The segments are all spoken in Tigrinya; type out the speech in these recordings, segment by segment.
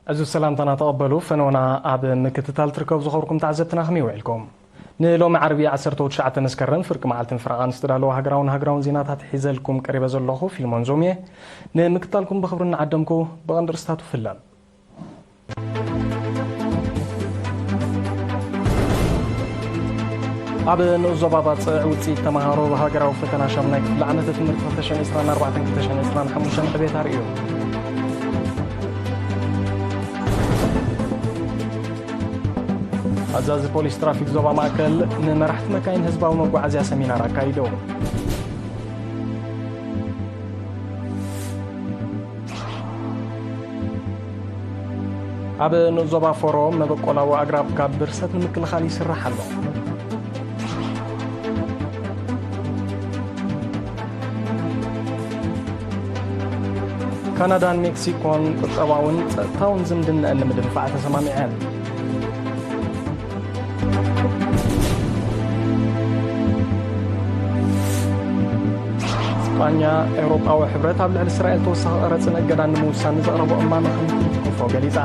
እዚ ሰላምታና ተቐበሉ። ፈነወና ኣብ ምክትታል ትርከቡ ዝኸብርኩም ተዓዘብትና ከመይ ውዒልኩም? ንሎሚ ዓርቢ ዓሰርተ ትሽዓተ መስከረም ፍርቂ መዓልትን ፍረቓን ዝተዳለወ ሃገራውን ሃገራውን ዜናታት ሒዘልኩም ቀሪበ ዘለኹ ፊልሞን ዞም እየ። ንምክትታልኩም ብኽብሪ እናዓደምኩ ብቐንዲ ርእስታቱ ፍለም። ኣብ ንኡስ ዞባ ባጽዕ ውጽኢት ተመሃሮ ሃገራዊ ፈተና ሻሙናይ ክፍሊ ዓመተ ትምህርቲ ክልተ ሽሕን ዕስራን ኣርባዕተን ክልተ ሽሕን ዕስራን ሓሙሽተን ዕቤት ኣርእዩ። ኣዛዚ ፖሊስ ትራፊክ ዞባ ማእከል ንመራሕቲ መካይን ህዝባዊ መጓዓዝያ ሰሚናር ኣካይዱ። ኣብ ንኡስ ዞባ ፎሮ መበቆላዊ ኣግራብ ካብ ብርሰት ንምክልኻል ይስራሕ ኣሎ። ካናዳን ሜክሲኮን ቁጠባውን ጸጥታውን ዝምድናኣን ንምድንፋዕ ተሰማሚዐን። ስጳኛ፣ ኤውሮጳዊ ሕብረት ኣብ ልዕሊ እስራኤል ተወሳኺ ቀረጽን እገዳን ንምውሳን ንዘቕረቦ እማመ ከም ትድግፎ ገሊጻ።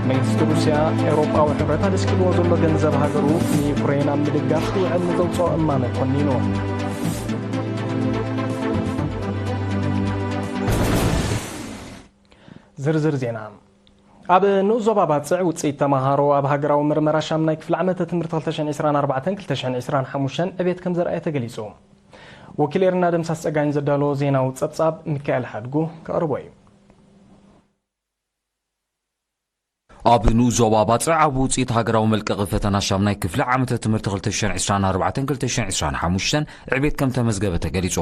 መንግስቲ ሩስያ፣ ኤውሮጳዊ ሕብረት ኣደስኪልዎ ዘሎ ገንዘብ ሃገሩ ንዩክሬን ኣብ ምድጋፍ ክውዕል ንዘውጽኦ እማመ ኮኒኑ። ዝርዝር ዜና። ኣብ ንኡስ ዞባ ባጽዕ ውጽኢት ተመሃሮ ኣብ ሃገራዊ ምርመራ ሻምናይ ክፍሊ ዓመተ ትምህርቲ ክልተ ሽሕን ዕስራን ኣርባዕተን ክልተ ሽሕን ዕስራን ሓሙሽተን ዕቤት ከም ዘርኣየ ተገሊጹ። ወኪል ኤርና ደምሳስ ጸጋይን ዘዳለዎ ዜናዊ ጸብጻብ ሚካኤል ሓድጉ ከቕርቦ እዩ። ኣብ ንኡስ ዞባ ባጽዕ ኣብ ውጽኢት ሃገራዊ መልቀቒ ፈተና ሻምናይ ክፍሊ ዓመተ ትምህርቲ ክልተ ሽሕን ዕስራን ኣርባዕተን ክልተ ሽሕን ዕስራን ሓሙሽተን ዕቤት ከም ተመዝገበ ተገሊጹ።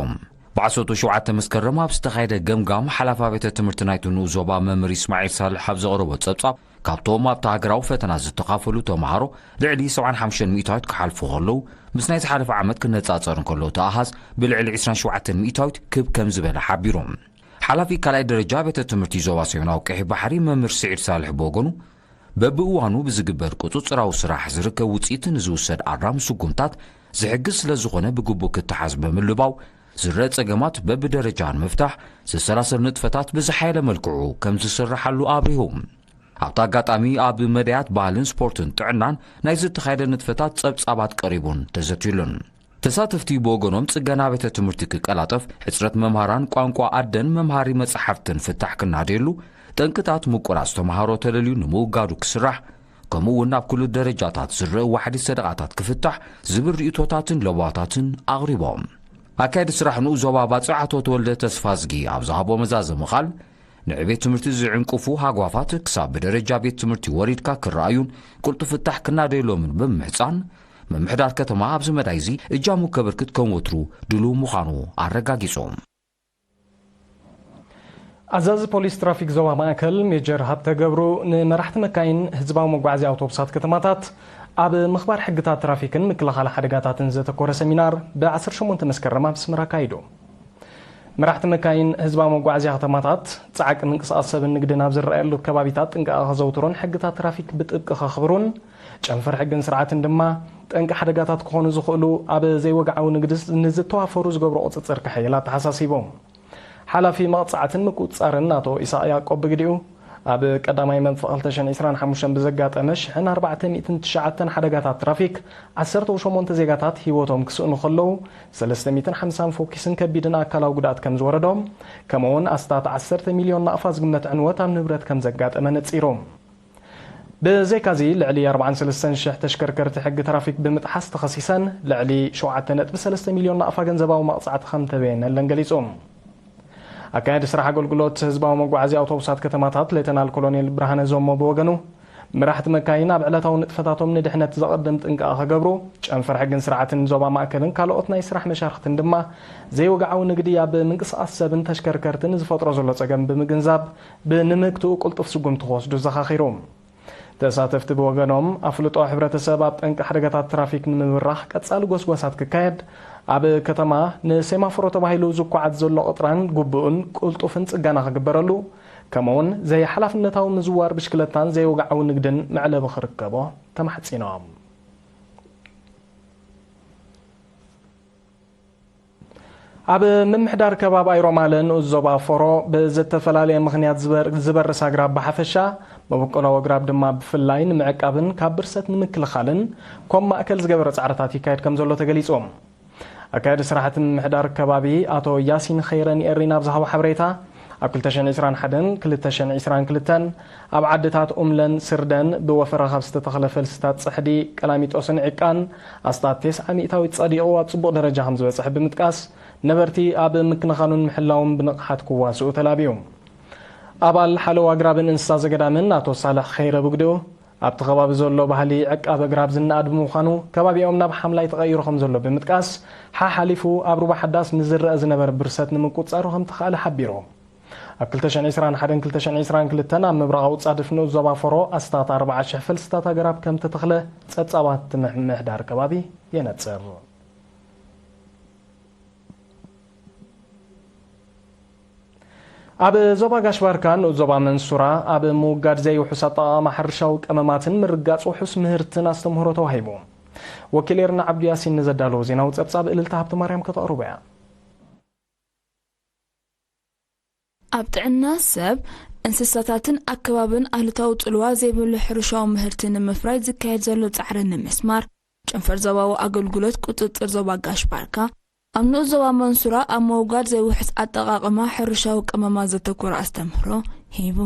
ብዓሰርተ ሸውዓተ መስከረም ኣብ ዝተኻየደ ገምጋም፣ ሓላፊ ቤት ትምህርቲ ናይቲ ንኡስ ዞባ መምህር ይስማዒል ሳልሕ ኣብ ዘቕረቦ ጸብጻብ፣ ካብቶም ኣብቲ ሃገራዊ ፈተና ዝተኻፈሉ ተምሃሮ ልዕሊ ሰብዓን ሓሙሽተን ሚእታዊት ክሓልፉ ከለዉ፣ ምስ ናይ ዝሓለፈ ዓመት ክነጻጸር እንከሎ፣ እቲ ኣሃዝ ብልዕሊ ዕስራን ሸውዓተን ሚእታዊት ክብ ከም ዝበለ ሓቢሩ። ሓላፊ ካልኣይ ደረጃ ቤት ትምህርቲ ዞባ ሰሜናዊ ቀይሕ ባሕሪ መምህር ስዒድ ሳልሕ ብወገኑ፣ በብእዋኑ ብዝግበር ቁጽጽራዊ ስራሕ ዝርከብ ውጽኢት ንዝውሰድ ኣራሚ ስጉምታት ዝሕግዝ ስለ ዝኾነ፣ ብግቡእ ክተሓዝ ብምልባው፣ ዝረአ ጸገማት በብደረጃ ንምፍታሕ ዝሰላሰል ንጥፈታት ብዝሓየለ መልክዑ ከም ዝስርሓሉ ኣብሪሁ። ኣብቲ ኣጋጣሚ፣ ኣብ መዳያት ባህልን ስፖርትን ጥዕናን ናይ ዝተኻየደ ንጥፈታት ጸብጻባት ቀሪቡን ተዘትዩሉን። ተሳተፍቲ ብወገኖም፣ ጽገና ቤተ ትምህርቲ ክቀላጠፍ፣ ሕጽረት መምሃራን ቋንቋ ኣደን መምሃሪ መጻሕፍትን ፍታሕ ክናደየሉ፣ ጠንቅታት ምቁራጽ ተምሃሮ ተለልዩ ንምውጋዱ ክስራሕ፣ ከምኡ እውን ኣብ ኩሉ ደረጃታት ዝረአ ዋሕዲ ሰደቓታት ክፍታሕ ዝብል ርእይቶታትን ለበዋታትን ኣቕሪቦም። ኣካያዲ ስራሕ ንኡስ ዞባ ባጽዕ ኣቶ ተወልደ ተስፋዝጊ ኣብ ዝሃቦ መዛዘሚ ቃል፣ ንዕቤት ትምህርቲ ዝዕንቅፉ ሃጓፋት ክሳብ ብደረጃ ቤት ትምህርቲ ወሪድካ ክረኣዩን ቅልጡፍ ፍታሕ ክናደየሎምን ብምምሕጻን፣ ምምሕዳር ከተማ ኣብዚ መዳይ እዚ እጃሙ ከበርክት ከም ወትሩ ድሉው ምዃኑ ኣረጋጊጹ። ኣዛዚ ፖሊስ ትራፊክ ዞባ ማእከል ሜጀር ሃብተ ገብሩ ንመራሕቲ መካይን ህዝባዊ መጓዓዝያ ኣውቶቡሳት ከተማታት ኣብ ምኽባር ሕግታት ትራፊክን ምክልኻል ሓደጋታትን ዘተኮረ ሰሚናር ብ ዓሰርተ ሸሞንተ መስከረም ኣብ ኣስመራ ኣካይዱ። መራሕቲ መካይን ህዝባዊ መጓዓዝያ ከተማታት ጻዕቂ ምንቅስቓስ ሰብን ንግድን ኣብ ዝረኣየሉ ከባቢታት ጥንቃቐ ከዘውትሩን ሕግታት ትራፊክ ብጥብቂ ከኽብሩን ጨንፈር ሕግን ስርዓትን ድማ ጠንቂ ሓደጋታት ክኾኑ ዝኽእሉ ኣብ ዘይወግዓዊ ንግዲ ንዝተዋፈሩ ዝገብሮ ቁጽጽር ከሐይል ኣተሓሳሲቡ። ሓላፊ መቕጻዕትን ምቁጽጻርን ኣቶ ኢሳቕ ያዕቆብ ብግዲኡ፣ ኣብ ቀዳማይ መንፈቕ ክልተ ሽሕን ዕስራን ሓሙሽተን ብዘጋጠመ ሽሕን ኣርባዕተ ሚእትን ትሽዓተን ሓደጋታት ትራፊክ ዓሰርተ ሸሞንተ ዜጋታት ህይወቶም ክስእኑ ከለዉ፣ ሰለስተ ሚእትን ሓምሳን ፎኪስን ከቢድን ኣካላዊ ጉድኣት ከም ዝወረዶም፣ ከምኡውን ኣስታት ዓሰርተ ሚልዮን ናቕፋ ዝግመት ዕንወት ኣብ ንብረት ከም ዘጋጠመ ነጺሩ። ብዘይካዚ፣ ልዕሊ ኣርባዓን ሰለስተን ሽሕ ተሽከርከርቲ ሕጊ ትራፊክ ብምጥሓስ ተኸሲሰን፣ ልዕሊ ሸውዓተ ነጥቢ ሰለስተ ሚልዮን ናቕፋ ገንዘባዊ መቕጻዕቲ ከም ተበየነለን ገሊጹ። ኣካያዲ ስራሕ ኣገልግሎት ህዝባዊ መጓዓዝያ ኣውቶቡሳት ከተማታት ሌተናል ኮሎኔል ብርሃነ ዞሞ ብወገኑ፣ መራሕቲ መካይን ኣብ ዕለታዊ ንጥፈታቶም ንድሕነት ዘቐድም ጥንቃቐ ክገብሩ፣ ጨንፈር ሕግን ስርዓትን ዞባ ማእከልን ካልኦት ናይ ስራሕ መሻርኽትን ድማ ዘይወግዓዊ ንግዲ ኣብ ምንቅስቓስ ሰብን ተሽከርከርትን ዝፈጥሮ ዘሎ ጸገም ብምግንዛብ፣ ብንምግትኡ ቅልጡፍ ስጉምቲ ክወስዱ ዘኻኺሩ። ተሳተፍቲ ብወገኖም፣ ኣፍልጦ ሕብረተሰብ ኣብ ጠንቂ ሓደጋታት ትራፊክ ንምብራኽ ቀጻሊ ጎስጓሳት ክካየድ፣ ኣብ ከተማ ንሴማፎሮ ተባሂሉ ዝኳዓት ዘሎ ቅጥራን ግቡእን ቅልጡፍን ጽገና ክግበረሉ፣ ከምኡውን ዘይሓላፍነታዊ ምዝዋር ብሽክለታን ዘይወግዓዊ ንግድን መዕለቢ ክርከቦ ተማሕጺኖም። ኣብ ምምሕዳር ከባቢ ኣይሮማለ ንኡስ ዞባ ፎሮ ብዝተፈላለየ ምኽንያት ዝበርስ ኣግራብ ብሓፈሻ፣ መበቆላዊ ኣግራብ ድማ ብፍላይ ንምዕቃብን ካብ ብርሰት ንምክልኻልን ኮም ማእከል ዝገበረ ጻዕርታት ይካየድ ከም ዘሎ ተገሊጹ። ኣካያዲ ስራሕቲ ምምሕዳር ከባቢ ኣቶ ያሲን ኸይረ ንኤሪና ኣብ ዝሃቦ ሓበሬታ፣ ኣብ ክልተ ሽሕን ዕስራን ሓደን ክልተ ሽሕን ዕስራን ክልተን ኣብ ዓድታት ኡምለን ስርደን ብወፈራ ካብ ዝተተኽለ ፈልስታት ጽሕዲ፣ ቀላሚጦስን ዕቃን ኣስታት ተስዓ ሚእታዊት ጸዲቑ ኣብ ጽቡቕ ደረጃ ከም ዝበጽሐ ብምጥቃስ፣ ነበርቲ ኣብ ምክንኻኑን ምሕላውን ብንቕሓት ክዋስኡ ተላብዩ። ኣባል ሓለዋ ኣግራብን እንስሳ ዘገዳምን ኣቶ ሳልሕ ኸይረ ብግድኡ፣ ኣብቲ ከባቢ ዘሎ ባህሊ ዕቃብ ኣግራብ ዝነኣድ ብምዃኑ፣ ከባቢኦም ናብ ሓምላይ ተቐይሩ ከም ዘሎ ብምጥቃስ፣ ሓሓሊፉ ኣብ ሩባ ሓዳስ ንዝረአ ዝነበረ ብርሰት ንምቁጽጻሩ ከም ተኻእለ ሓቢሩ። ኣብ ክልተ ሽሕን ዕስራን ሓደን ክልተ ሽሕን ዕስራን ክልተን ኣብ ምብራቓዊ ጻድፍ ንኡስ ዞባ ፎሮ ኣስታት ኣርባዓ ሽሕ ፈልስታት ኣግራብ ከም ተተኽለ ጸብጻባት ምምሕዳር ከባቢ የነጽር። ኣብ ዞባ ጋሽ ባርካ ንኡስ ዞባ መንሱራ ኣብ ምውጋድ ዘይውሑስ ኣጠቓቕማ ሕርሻዊ ቀመማትን ምርጋጽ ውሑስ ምህርትን ኣስተምህሮ ተዋሂቡ። ወኪል ኤርና ዓብዱ ያሲን ንዘዳለዎ ዜናዊ ጸብጻብ እልልታ ሃብተ ማርያም ከተቕርቦ እያ። ኣብ ጥዕና ሰብ፣ እንስሳታትን ኣከባብን ኣሉታዊ ጽልዋ ዘይብሉ ሕርሻዊ ምህርቲ ንምፍራይ ዝካየድ ዘሎ ጻዕሪ ንምስማር፣ ጨንፈር ዞባዊ ኣገልግሎት ቁጽጽር ዞባ ጋሽ ባርካ፣ ኣብ ንኡስ ዞባ መንሱራ ኣብ ምውጋድ ዘይውሑስ ኣጠቓቕማ ሕርሻዊ ቀመማት ዘተኮረ ኣስተምህሮ ሂቡ።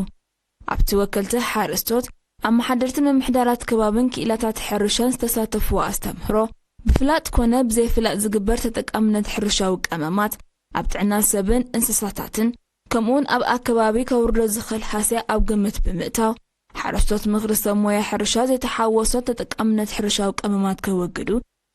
ኣብቲ ወከልቲ ሓረስቶት፣ ኣመሓደርቲ ምምሕዳራት ከባብን ክኢላታት ሕርሻን ዝተሳተፍዎ ኣስተምህሮ፣ ብፍላጥ ኮነ ብዘይፍላጥ ዝግበር ተጠቃምነት ሕርሻዊ ቀመማት፣ ኣብ ጥዕና ሰብን እንስሳታትን፣ ከምኡውን ኣብ ኣከባቢ ከውርዶ ዝኽእል ሃስያ ኣብ ግምት ብምእታው፣ ሓረስቶት ምኽሪ ሰብ ሞያ ሕርሻ ዘይተሓወሶ ተጠቃምነት ሕርሻዊ ቀመማት ከወግዱ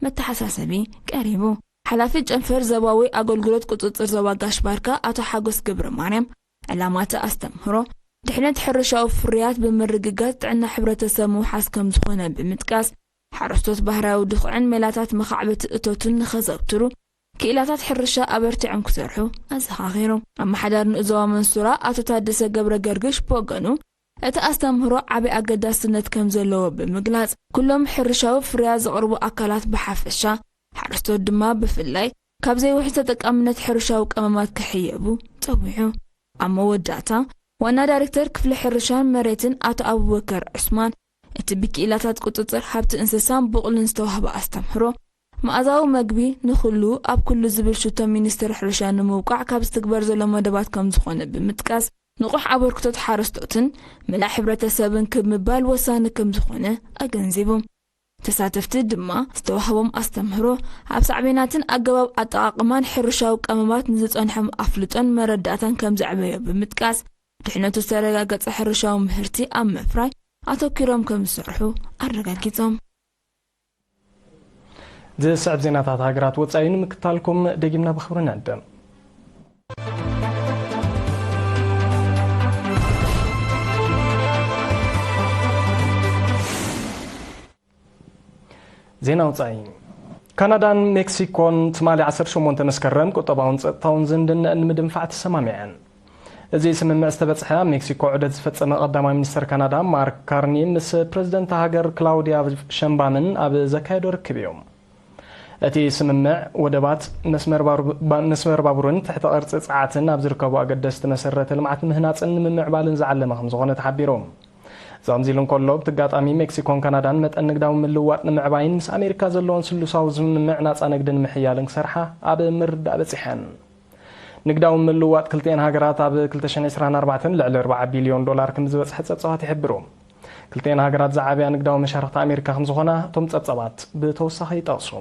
መተሓሳሰቢ ቀሪቡ። ሓላፊ ጨንፈር ዞባዊ ኣገልግሎት ቁጽጽር ዞባ ጋሽ ባርካ ኣቶ ሓጎስ ገብረ ማርያም፣ ዕላማ እቲ ኣስተምህሮ፣ ድሕነት ሕርሻዊ ፍርያት ብምርግጋጽ ጥዕና ሕብረተሰብ ምውሓስ ከም ዝኾነ ብምጥቃስ፣ ሓረስቶት ባህርያዊ ድኹዕን ሜላታት መኻዕበቲ እቶትን ንኸዘውትሩ፣ ክኢላታት ሕርሻ ኣበርቲዖም ክሰርሑ ኣዘኻኺሩ። ኣመሓዳሪ ንኡስ ዞባ መንሱራ ኣቶ ታደሰ ገብረ ገርግሽ ብወገኑ፣ እቲ ኣስተምህሮ ዓቢ ኣገዳስነት ከም ዘለዎ ብምግላጽ፣ ኩሎም ሕርሻዊ ፍርያት ዘቕርቡ ኣካላት ብሓፈሻ፣ ሓረስቶት ድማ ብፍላይ፣ ካብ ዘይውሑስ ተጠቃምነት ሕርሻዊ ቀመማት ክሕየቡ ጸዊዑ። ኣብ መወዳእታ፣ ዋና ዳይሬክተር ክፍሊ ሕርሻን መሬትን ኣቶ ኣቡበከር ዑስማን፣ እቲ ብክኢላታት ቁጽጽር ሃብቲ እንስሳን ብቑልን ዝተዋህበ ኣስተምህሮ፣ መኣዛዊ መግቢ ንኹሉ ኣብ ኩሉ ዝብል ሽቶ ሚኒስትሪ ሕርሻ ንምውቃዕ ካብ ዝትግበር ዘሎ መደባት ከም ዝኾነ ብምጥቃስ፣ ንቑሕ ኣበርክቶት ሓረስቶትን መላእ ሕብረተሰብን ክብ ምባል ወሳኒ ከም ዝኾነ ኣገንዚቡ። ተሳተፍቲ ድማ ዝተዋህቦም ኣስተምህሮ፣ ኣብ ሳዕቤናትን ኣገባብ ኣጠቓቕማን ሕርሻዊ ቀመማት ንዝጸንሖም ኣፍልጦን መረዳእታን ከም ዘዕበዮ ብምጥቃስ፣ ድሕነቱ ዝተረጋገጸ ሕርሻዊ ምህርቲ ኣብ ምፍራይ ኣተኲሮም ከም ዝሰርሑ ኣረጋጊጾም። ዝስዕብ ዜናታት ሃገራት ወጻኢ ንምክታልኩም ደጊምና ብኽብሪ ንዕድም። ዜና ወጻኢ። ካናዳን ሜክሲኮን ትማሊ ዓሰርተ ሸሞንተ መስከረም ቁጠባውን ጸጥታውን ዝምድነኣን ንምድንፋዕ ተሰማሚዐን። እዚ ስምምዕ ዝተበጽሐ ኣብ ሜክሲኮ ዑደት ዝፈጸመ ቀዳማይ ሚኒስተር ካናዳ ማርክ ካርኒ ምስ ፕረዚደንት ሃገር ክላውዲያ ሸምባምን ኣብ ዘካየዶ ርክብ እዩ። እቲ ስምምዕ ወደባት፣ መስመር ባሩ-፣ ባ-፣ መስመር ባቡርን ትሕተ ቅርጺ ጸዓትን ኣብ ዝርከቡ ኣገደስቲ መሰረተ ልምዓት ምህናጽን ንምምዕባልን ዝዓለመ ከም ዝኾነ ተሓቢሩ። እዚ ከምዚ ኢሉ እንከሎ፣ ብትጋጣሚ ሜክሲኮን ካናዳን መጠን ንግዳዊ ምልውዋጥ ንምዕባይን ምስ ኣሜሪካ ዘለዎን ስሉሳዊ ስምምዕ ናጻ ንግዲ ንምሕያልን ክሰርሓ ኣብ ምርዳእ በጺሐን። ንግዳዊ ምልውዋጥ ክልቲኤን ሃገራት ኣብ ክልተ ሽሕን ዕስራን ኣርባዕተን ልዕሊ ኣርባዓ ቢልዮን ዶላር ከም ዝበጽሐ ጸብጻባት ይሕብሩ። ክልቲኤን ሃገራት ዝዓበያ ንግዳዊ መሻርኽቲ ኣሜሪካ ከም ዝኾና እቶም ጸብጻባት ብተወሳኺ ይጠቕሱ።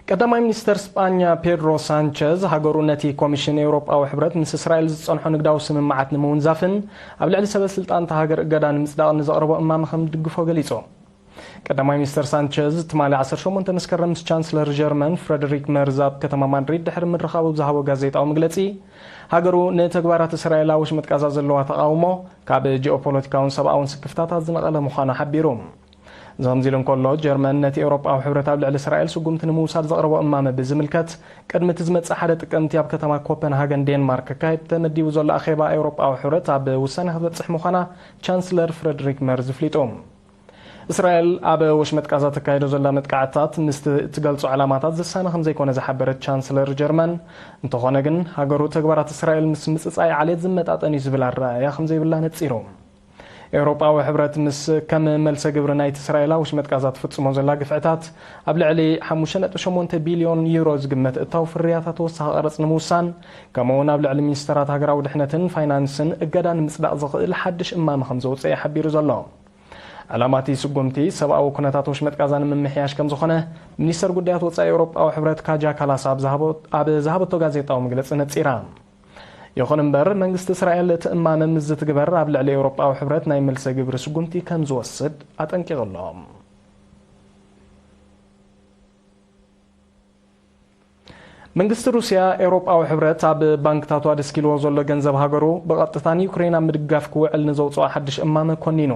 ቀዳማይ ሚኒስተር ስጳኛ ፔድሮ ሳንቸዝ፣ ሃገሩ ነቲ ኮሚሽን ኤውሮጳዊ ሕብረት ምስ እስራኤል ዝጸንሖ ንግዳዊ ስምምዓት ንምውንዛፍን ኣብ ልዕሊ ሰበ ስልጣን እታ ሃገር እገዳ ንምጽዳቕ ንዘቕረቦ እማመ ከም ዝድግፎ ገሊጹ። ቀዳማይ ሚኒስተር ሳንቸዝ ትማሊ ዓሰርተ ሸሞንተ መስከረም ምስ ቻንስለር ጀርመን ፍረደሪክ መርዝ ኣብ ከተማ ማድሪድ ድሕሪ ምርኻቡ ብዝሃቦ ጋዜጣዊ መግለጺ፣ ሃገሩ ንተግባራት እስራኤል ኣብ ወሽመጥ ጋዛ ዘለዋ ተቓውሞ ካብ ጂኦፖለቲካውን ሰብኣውን ስክፍታታት ዝነቐለ ምዃኑ ሓቢሩ። እዚ ከምዚ ኢሉ እንከሎ፣ ጀርመን ነቲ ኤውሮጳዊ ሕብረት ኣብ ልዕሊ እስራኤል ስጉምቲ ንምውሳድ ዘቕረቦ እማመ ብዝምልከት፣ ቅድሚ እቲ ዝመጽእ ሓደ ጥቅምቲ ኣብ ከተማ ኮፐንሃገን ዴንማርክ ክካየድ ተመዲቡ ዘሎ ኣኼባ ኤውሮጳዊ ሕብረት ኣብ ውሳነ ክትበጽሕ ምዃና ቻንስለር ፍረድሪክ መርዝ ኣፍሊጡ። እስራኤል ኣብ ወሽመጥ ቃዛ ተካይዶ ዘላ መጥቃዕትታት ምስቲ እትገልጾ ዕላማታት ዝሳነ ከም ዘይኮነ ዝሓበረት ቻንስለር ጀርመን፣ እንተኾነ ግን ሃገሩ ተግባራት እስራኤል ምስ ምጽጻይ ዓሌት ዝመጣጠን እዩ ዝብል ኣረኣእያ ከም ዘይብላ ነጺሩ። ኤውሮጳዊ ሕብረት ምስ ከም መልሰ ግብሪ ናይቲ እስራኤል ኣብ ወሽመጥ ቃዛ ትፍጽሞ ዘላ ግፍዕታት ኣብ ልዕሊ ሓሙሽተ ነጥቢ ሸሞንተ ቢልዮን ዩሮ ዝግመት እታው ፍርያታት ተወሳኺ ቀረጽ ንምውሳን፣ ከምኡ'ውን ኣብ ልዕሊ ሚኒስተራት ሃገራዊ ድሕነትን ፋይናንስን እገዳ ንምጽዳቕ ዝኽእል ሓድሽ እማመ ከም ዘውጽአ እዩ ሓቢሩ ዘሎ። ዕላማ እቲ ስጉምቲ ሰብኣዊ ኩነታት ወሽመጥ ቃዛ ንምምሕያሽ ከም ዝኾነ ሚኒስተር ጉዳያት ወጻኢ ኤውሮጳዊ ሕብረት ካጃ ካላስ ኣብ ዝሃቦ-፣ ኣብ ዝሃበቶ ጋዜጣዊ መግለጺ ነጺራ። ይኹን እምበር፣ መንግስቲ እስራኤል እቲ እማመ ምስ ዝትግበር ኣብ ልዕሊ ኤውሮጳዊ ሕብረት ናይ መልሰ ግብሪ ስጉምቲ ከም ዝወስድ ኣጠንቂቑ ኣሎ። መንግስቲ ሩስያ፣ ኤውሮጳዊ ሕብረት ኣብ ባንክታቱ ኣደስኪልዎ ዘሎ ገንዘብ ሃገሩ ብቐጥታ ንዩክሬን ኣብ ምድጋፍ ክውዕል ንዘውጽኦ ሓድሽ እማመ ኮኒኑ።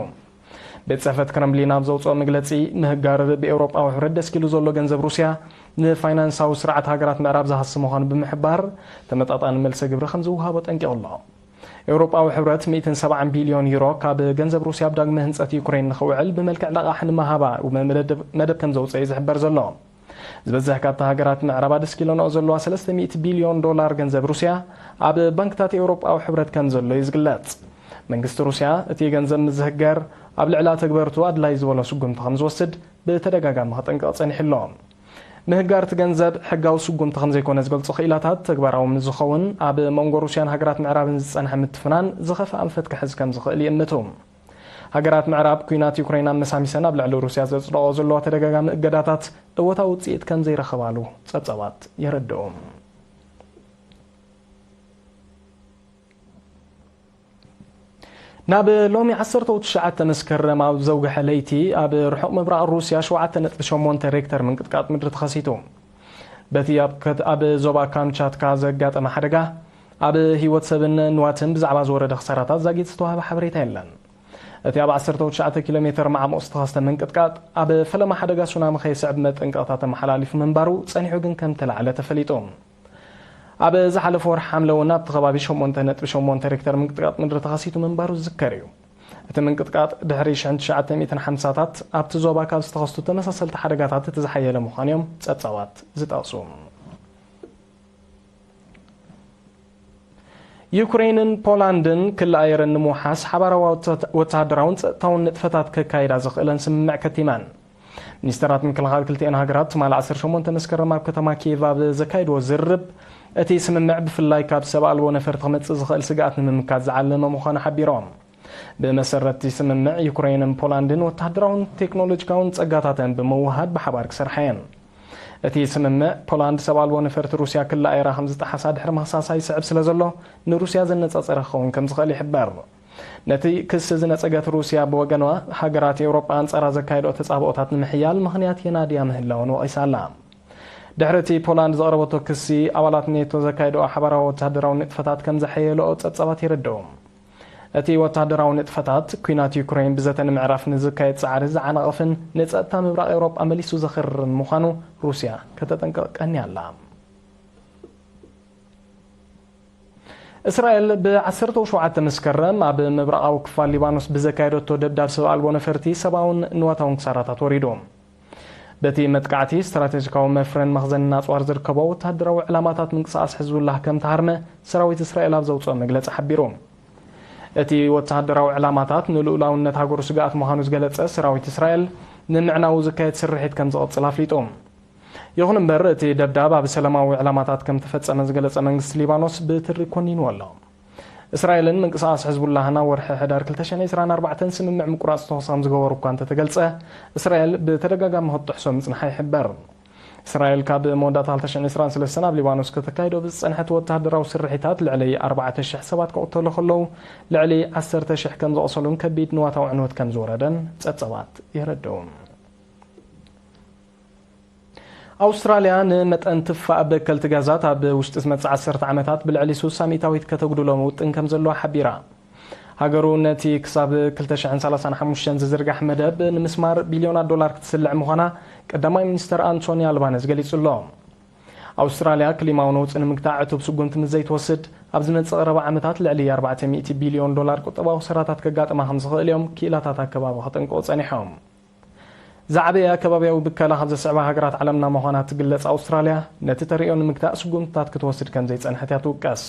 ቤት ጽሕፈት ክረምሊን ኣብ ዘውጽኦ መግለጺ፣ ምህጋር ብኤውሮጳዊ ሕብረት ደስኪሉ ዘሎ ገንዘብ ሩስያ ንፋይናንሳዊ ስርዓት ሃገራት ምዕራብ ዝሃሲ ምዃኑ ብምሕባር፣ ተመጣጣኒ መልሰ ግብሪ ከም ዝወሃቦ ጠንቂቑ ኣሎ። ኤውሮጳዊ ሕብረት ሚእትን ሰብዓን ቢልዮን ዩሮ ካብ ገንዘብ ሩስያ ኣብ ዳግመ ህንጸት ዩክሬን ንኽውዕል ብመልክዕ ለቓሕ ንመሃባ መደብ፣ መደብ ከም ዘውጽአ እዩ ዝሕበር ዘሎ። ዝበዝሕ ካብቲ ሃገራት ምዕራብ ኣደስኪለንኦ ዘለዋ ሰለስተ ሚእቲ ቢልዮን ዶላር ገንዘብ ሩስያ ኣብ ባንክታት ኤውሮጳዊ ሕብረት ከም ዘሎ እዩ ዝግለጽ። መንግስቲ ሩስያ እቲ ገንዘብ ምስ ዝህገር ኣብ ልዕሊ ኣተግበርቱ ኣድላዪ ዝበሎ ስጉምቲ ከም ዝወስድ ብተደጋጋሚ ከጠንቅቕ ጸኒሑ ኣሎ። ምህጋር እቲ ገንዘብ ሕጋዊ ስጉምቲ ከም ዘይኮነ ዝገልጹ ክኢላታት፣ ተግባራዊ ምስ ዝኸውን ኣብ መንጎ ሩስያን ሃገራት ምዕራብን ዝጸንሐ ምትፍናን ዝኸፍአ ኣንፈት ክሕዝ ከም ዝኽእል ይእምቱ። ሃገራት ምዕራብ፣ ኲናት ዩክሬን ኣመሳሚሰን ኣብ ልዕሊ ሩስያ ዘጽደቖ ዘለዋ ተደጋጋሚ እገዳታት እወታዊ ውጽኢት ከም ዘይረኸባሉ ጸብጻባት የረድኡ። ናብ ሎሚ ዓሰርተ ትሽዓተ መስከረም ኣብ ዘውግሐ ለይቲ፣ ኣብ ርሑቕ ምብራቕ ሩስያ ሸውዓተ ነጥቢ ሸሞንተ ሬክተር ምንቅጥቃጥ ምድሪ ተኸሲቱ። በቲ ኣብ ከት-፣ ኣብ ዞባ ካምቻትካ ዘጋጠመ ሓደጋ፣ ኣብ ህይወት ሰብን ንዋትን ብዛዕባ ዝወረደ ክሳራታት ዛጊት ዝተዋህበ ሓበሬታ የለን። እቲ ኣብ ዓሰርተ ትሽዓተ ኪሎ ሜተር ማዕሙቕ ዝተኸስተ ምንቅጥቃጥ፣ ኣብ ፈለማ ሓደጋ ሱናሚ ከየስዕብ መጠንቀቕታ ተመሓላሊፉ ምንባሩ ጸኒሑ ግን ከም ተላዕለ ተፈሊጡ። ኣብ ዝሓለፈ ወርሒ ሓምለ እውን ኣብቲ ከባቢ ሸሞንተ ነጥቢ ሸሞንተ ሬክተር ምንቅጥቃጥ ምድሪ ተኸሲቱ ምንባሩ ዝዝከር እዩ። እቲ ምንቅጥቃጥ ድሕሪ ሽሕን ትሽዓተ ሚእትን ሓምሳታት ኣብቲ ዞባ ካብ ዝተኸስቱ ተመሳሰልቲ ሓደጋታት እቲ ዝሓየለ ምዃኑ እዮም ጸብጻባት ዝጠቕሱ። ዩክሬንን ፖላንድን ክሊ ኣየረን ንምውሓስ ሓባራዊ ወተ-፣ ወተሃደራውን ጸጥታውን ንጥፈታት ከካይዳ ዝኽእለን ስምምዕ ከቲመን። ሚኒስተራት ምክልኻል ክልቲኤን ሃገራት ትማሊ ዓሰርተ ሸሞንተ መስከረም ኣብ ከተማ ኪየቭ ኣብ ዘካየድዎ ዝርርብ፣ እቲ ስምምዕ ብፍላይ ካብ ሰብ ኣልቦ ነፈርቲ ክመጽእ ዝኽእል ስግኣት ንምምካት ዝዓለመ ምዃኑ ሓቢሮም። ብመሰረት እቲ ስምምዕ፣ ዩክሬንን ፖላንድን ወተሃደራውን ቴክኖሎጂካውን ጸጋታተን ብምውህሃድ ብሓባር ክሰርሓ እየን። እቲ ስምምዕ፣ ፖላንድ ሰብ ኣልቦ ነፈርቲ ሩስያ ክሊ ኣየራ ከም ዝጠሓሳ ድሕሪ ምኽሳሳ ይስዕብ ስለ ዘሎ፣ ንሩስያ ዘነጻጸረ ክኸውን ከም ዝኽእል ይሕበር። ነቲ ክሲ ዝነጸገት ሩስያ ብወገንዋ፣ ሃገራት ኤውሮጳ ኣንጻራ ዘካየድኦ ተጻብኦታት ንምሕያል ምኽንያት የናድያ ምህላወን ወቒሳ ኣላ። ድሕሪ እቲ ፖላንድ ዘቕረበቶ ክሲ፣ ኣባላት ኔቶ ዘካየድኦ ሓባራዊ ወተሃደራዊ ንጥፈታት ከም ዘሐየለኦ ጸብጻባት የረድኡ። እቲ ወተሃደራዊ ንጥፈታት፣ ኲናት ዩክሬን ብዘተ ንምዕራፍ ንዝካየድ ጻዕሪ ዝዓናቕፍን ንጸጥታ ምብራቕ ኤውሮጳ መሊሱ ዘኽርርን ምዃኑ ሩስያ ከተጠንቅቕ ቀንያ ኣላ። እስራኤል ብዓሰርተ ሸውዓተ መስከረም ኣብ ምብራቓዊ ክፋል ሊባኖስ ብዘካየደቶ ደብዳብ ሰብ ኣልቦ ነፈርቲ ሰብኣውን ንዋታውን ክሳራታት ወሪዱ። በቲ መጥቃዕቲ፣ ስትራቴጂካዊ መፍረን መኽዘንን ኣጽዋር ዝርከቦ ወተሃደራዊ ዕላማታት ምንቅስቓስ ሕዝቡላህ ከም ተሃርመ ሰራዊት እስራኤል ኣብ ዘውጽኦ መግለጺ ሓቢሩ። እቲ ወተሃደራዊ ዕላማታት ንልኡላውነት ሃገሩ ስግኣት ምዃኑ ዝገለጸ ሰራዊት እስራኤል፣ ንምዕናዉ ዝካየድ ስርሒት ከም ዝቕጽል ኣፍሊጡ። ይኹን እምበር፣ እቲ ደብዳብ ኣብ ሰላማዊ ዕላማታት ከም ተፈጸመ ዝገለጸ መንግስቲ ሊባኖስ ብትሪ ኮኒንዎ ኣሎ። እስራኤልን ምንቅስቓስ ሕዝቡላህን ኣብ ወርሒ ሕዳር ክልተ ሽሕን ዕስራን ኣርባዕተን ስምምዕ ምቁራጽ ተኹሲ ከም ዝገበሩ እኳ እንተተገልጸ፣ እስራኤል ብተደጋጋሚ ክትጥሕሶ ምጽንሓ ይሕበር። እስራኤል ካብ መወዳእታ ክልተ ሽሕን ዕስራን ሰለስተን ኣብ ሊባኖስ ከተካይዶ ብዝጸንሐት ወተሃደራዊ ስርሒታት ልዕሊ ኣርባዕተ ሽሕ ሰባት ክቕተሉ ከለዉ፣ ልዕሊ ዓሰርተ ሽሕ ከም ዘቑሰሉን ከቢድ ንዋታዊ ዕንወት ከም ዝወረደን ጸብጻባት የረድኡ። ኣውስትራልያ ንመጠን ትፋእ በከልቲ ጋዛት ኣብ ውሽጢ ዝመጽእ ዓሰርተ ዓመታት ብልዕሊ ሱሳ ሚእታዊት ከተጉድሎ ውጥን ከም ዘለዋ ሓቢራ። ሃገሩ ነቲ ክሳብ ክልተ ሽሕን ሰላሳን ሓሙሽተን ዝዝርጋሕ መደብ ንምስማር ቢልዮናት ዶላር ክትስልዕ ምዃና ቀዳማይ ሚኒስተር ኣንቶኒ ኣልባነዝ ገሊጹ ኣሎ። ኣውስትራልያ ክሊማዊ ነውጺ ንምግታእ ዕቱብ ስጉምቲ ምስ ዘይትወስድ፣ ኣብ ዝመጽእ ቀረባ ዓመታት ልዕሊ ኣርባዕተ ሚእቲ ቢልዮን ዶላር ቁጠባዊ ክሳራታት ከጋጥማ ከም ዝኽእል እዮም ክኢላታት ኣከባቢ ከጠንቅቑ ጸኒሖም። ዝዓበየ ኣከባብያዊ ብከላ ካብ ዘስዕባ ሃገራት ዓለምና ምዃና ትግለጽ ኣውስትራልያ፣ ነቲ ተርእዮ ንምግታእ ስጉምትታት ክትወስድ ከም ዘይጸንሐት እያ ትውቀስ።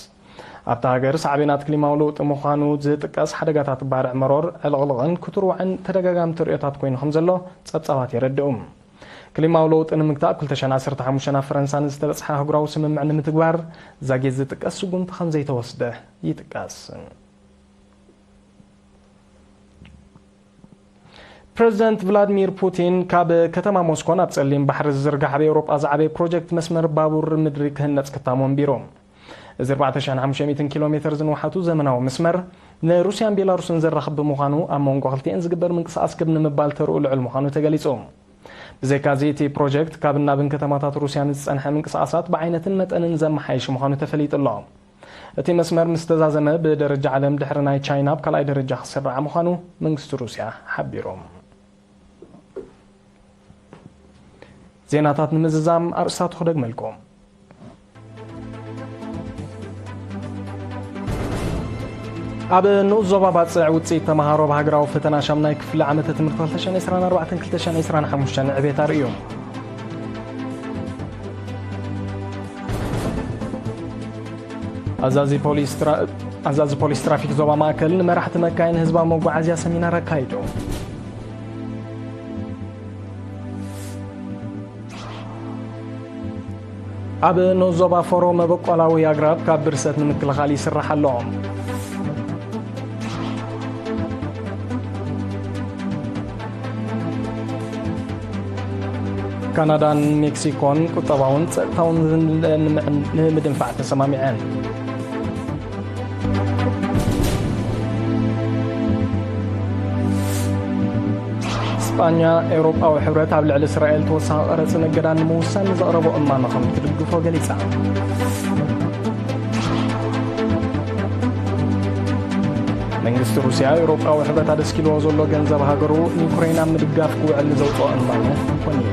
ኣብታ ሃገር ሳዕቤናት ክሊማዊ ለውጢ ምዃኑ ዝጥቀስ ሓደጋታት ባርዕ መሮር፣ ዕልቕልቕን ክትርዋዕን ተደጋጋሚ ተርእዮታት ኮይኑ ከም ዘሎ ጸብጻባት የረድኡ። ክሊማዊ ለውጢ ንምግታእ ክልተ ሽሕን ዓሰርተ ሓሙሽተን ኣብ ፈረንሳ ንዝተበጽሐ ኣህጉራዊ ስምምዕ ንምትግባር ዛጊት ዝጥቀስ ስጉምቲ ከም ዘይተወስደ ይጥቀስ። ፕረዚደንት ቭላድሚር ፑቲን ካብ ከተማ ሞስኮ ናብ ጸሊም ባሕሪ ዝዝርጋሕ ኣብ ኤውሮጳ ዝዓበየ ፕሮጀክት መስመር ባቡር ምድሪ ክህነጽ ክታሙ ኣንቢሩ። እዚ ኣርባዕተ ሽሕን ሓሙሽተ ሚእትን ኪሎ ሜትር ዝንውሓቱ ዘመናዊ መስመር ንሩስያን ቤላሩስን ዘራኽብ ብምዃኑ ኣብ መንጎ ክልቲኤን ዝግበር ምንቅስቓስ ክብ ንምባል ተርኡ ልዑል ምዃኑ ተገሊጹ። ብዘይካዚ እቲ ፕሮጀክት ካብ ናብን ከተማታት ሩስያ ንዝጸንሐ ምንቅስቓሳት ብዓይነትን መጠንን ዘመሓየሽ ምዃኑ ተፈሊጡ ኣሎ። እቲ መስመር ምስ ተዛዘመ ብደረጃ ዓለም ድሕሪ ናይ ቻይና ኣብ ካልኣይ ደረጃ ክስራዕ ምዃኑ መንግስቲ ሩስያ ሓቢሩ። ዜናታት ንምዝዛም ኣርእስታቱ ክደግመልኩም። ኣብ ንኡስ ዞባ ባጽዕ ውጽኢት ተመሃሮ ኣብ ሃገራዊ ፈተና ሻምናይ ክፍሊ ዓመተ ትምህርቲ ክልተ ሽሕን ዕስራን ኣርባዕተን ክልተ ሽሕን ዕስራን ሓሙሽተን ዕቤት ኣርእዩ። ኣዛዚ ፖሊስ ትራ-፣ ኣዛዚ ፖሊስ ትራፊክ ዞባ ማእከል ንመራሕቲ መካይን ህዝባዊ መጓዓዝያ ሰሚናር ኣካይዱ። ኣብ ንኡስ ዞባ ፎሮ መበቆላዊ ኣግራብ ካብ ብርሰት ንምክልኻል ይስራሕ ኣሎ። ካናዳን ሜክሲኮን ቁጠባውን ጸጥታውን ንምዕን-፣ ንምድንፋዕ ተሰማሚዐን። ስጳኛ፣ ኤውሮጳዊ ሕብረት ኣብ ልዕሊ እስራኤል ተወሳኺ ቀረጽን እገዳን ንምውሳን ንዘቕረቦ እማመ ከም ትድግፎ ገሊጻ። መንግስቲ ሩስያ፣ ኤውሮጳዊ ሕብረት ኣደስኪልዎ ዘሎ ገንዘብ ሃገሩ ንዩክሬን ኣብ ምድጋፍ ክውዕል ንዘውጽኦ እማመ ኮንኑ።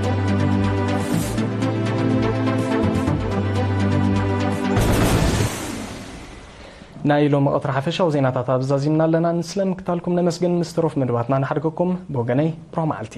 ናይ ሎሚ ቀትሪ ሓፈሻዊ ዜናታት ኣብዚ ዛዚምና ኣለና። ንስለ ምክታልኩም ነመስግን። ምስ ተረፉ መደባትና ንሓድገኩም። ብወገነይ ብሩኽ መዓልቲ።